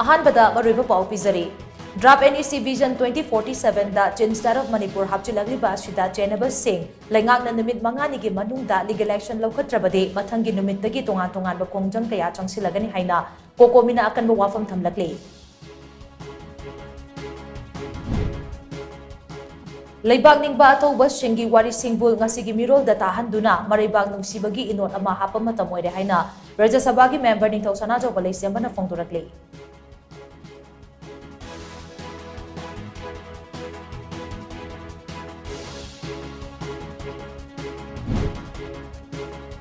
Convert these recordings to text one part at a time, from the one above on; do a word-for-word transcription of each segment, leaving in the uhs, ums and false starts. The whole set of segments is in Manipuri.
ꯑꯍꯥꯟꯕꯗ ꯃꯔꯨꯑꯣꯏꯕ ꯄꯥꯎ ꯄꯤꯖꯔꯤ꯫ Draft NEC Vision twenty forty-seven the Chief Minister of Manipur ꯍꯥꯞꯆꯤꯜꯂꯛꯂꯤꯕ ꯑꯁꯤꯗ ꯆꯦꯟꯅꯕꯁꯤꯡ ꯂꯩꯉꯥꯛꯅ ꯅꯨꯃꯤꯠ ꯃꯉꯥꯅꯤꯒꯤ ꯃꯅꯨꯡꯗ legal action ꯂꯧꯈꯠꯇ꯭ꯔꯕꯗꯤ ꯃꯊꯪꯒꯤ ꯅꯨꯃꯤꯠꯇꯒꯤ ꯇꯣꯉꯥꯟ ꯇꯣꯉꯥꯟꯕ ꯈꯣꯡꯖꯪ ꯀꯌꯥ ꯆꯪꯁꯤꯜꯂꯒꯅꯤ ꯍꯥꯏꯅ COCOMI ꯅ ꯑꯀꯟꯕ ꯋꯥꯐꯝ ꯊꯝꯂꯛꯂꯤ꯫ ꯂꯩꯕꯥꯛ ꯅꯤꯡꯕ ꯑꯊꯧꯕꯁꯤꯡꯒꯤ ꯋꯥꯔꯤꯁꯤꯡꯕꯨ ꯉꯁꯤꯒꯤ ꯃꯤꯔꯣꯜꯗ ꯇꯥꯍꯟꯗꯨꯅ ꯃꯔꯩꯕꯥꯛ ꯅꯨꯡꯁꯤꯕꯒꯤ ꯏꯅꯣꯠ ꯑꯃ ꯍꯥꯞꯄ ꯃꯇꯝ ꯑꯣꯏꯔꯦ ꯍꯥꯏꯅ ꯔꯥꯖ꯭ꯌ ꯁꯚꯥꯒꯤ member ꯅꯤꯡꯊꯧ ꯁꯅꯥꯖꯥꯎꯕ ꯂꯩꯁꯦꯝꯕꯅ ꯐꯣꯡꯗꯣꯔꯛꯂꯤ꯫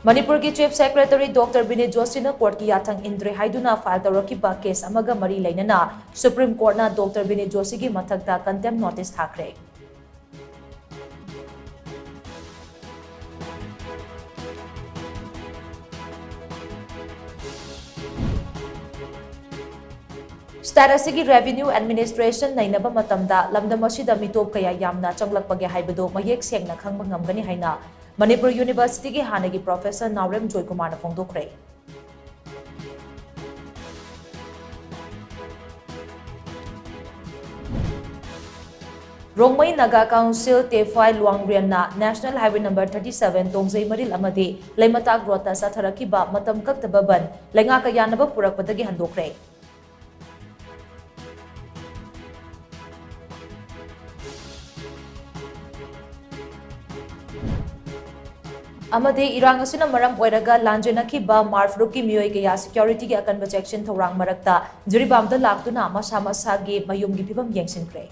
ꯃꯅꯤꯄꯨꯔꯒꯤ Chief Secretary Doctor ꯕꯤꯅꯤꯠ ꯖꯣꯁꯤꯅ court ꯀꯤ ꯌꯥꯊꯪ ꯏꯟꯗ꯭ꯔꯦ ꯍꯥꯏꯗꯨꯅ file ꯇꯧꯔꯛꯈꯤꯕ case ꯑꯃꯒ ꯃꯔꯤ ꯂꯩꯅꯅ Supreme Court ꯅ Doctor ꯕꯤꯅꯤꯠ ꯖꯣꯁꯤꯒꯤ ꯃꯊꯛꯇ contempt notice ꯊꯥꯈ꯭ꯔꯦ꯫ State ꯑꯁꯤꯒꯤ revenue administration ꯅꯩꯅꯕ ꯃꯇꯝꯗ ꯂꯝꯗꯝ ꯑꯁꯤꯗ ꯃꯤꯇꯣꯞ ꯀꯌꯥ ꯌꯥꯝꯅ ꯆꯪꯂꯛꯄꯒꯦ ꯍꯥꯏꯕꯗꯨ ꯃꯌꯦꯛ ꯁꯦꯡꯅ ꯈꯪꯕ ꯉꯝꯒꯅꯤ ꯍꯥꯏꯅ ꯃꯅꯤꯄꯨꯔ University ꯒꯤ ꯍꯥꯟꯅꯒꯤ professor ꯅꯥꯎꯔꯦꯝ ꯖꯣꯏꯀꯨꯃꯥꯔꯅ ꯐꯣꯡꯗꯣꯛꯈ꯭ꯔꯦ꯫ Rongmei Naga Council ꯇꯦꯐꯥꯏ ꯂꯨꯋꯥꯡꯔꯦꯟꯅ National Highway number thirty seven ꯇꯣꯡꯖꯩ ꯃꯔꯤꯜ ꯑꯃꯗꯤ ꯂꯩꯃꯇꯥꯛ road ꯇ ꯆꯠꯊꯔꯛꯈꯤꯕ ꯃꯇꯝ ꯀꯛꯇꯕ ꯕꯟ ꯂꯩꯉꯥꯛꯀ ꯌꯥꯅꯕ ꯄꯨꯔꯛꯄꯗꯒꯤ ꯍꯟꯗꯣꯛꯈ꯭ꯔꯦ꯫ ꯑꯃꯗꯤ ꯏꯔꯥꯡ ꯑꯁꯤꯅ ꯃꯔꯝ ꯑꯣꯏꯔꯒ ꯂꯥꯟꯖꯦꯟꯅꯈꯤꯕ ꯃꯥꯔ ꯐꯨꯔꯨꯞꯀꯤ ꯃꯤꯑꯣꯏ ꯀꯌꯥ security ꯒꯤ ꯑꯀꯟꯕ ꯆꯦꯛꯁꯤꯟ ꯊꯧꯔꯥꯡ ꯃꯔꯛꯇ ꯖꯤꯔꯤꯕꯥꯝꯗ ꯂꯥꯛꯇꯨꯅ ꯃꯁꯥ ꯃꯁꯥꯒꯤ ꯃꯌꯨꯝꯒꯤ ꯐꯤꯕꯝ ꯌꯦꯡꯁꯤꯟꯈ꯭ꯔꯦ꯫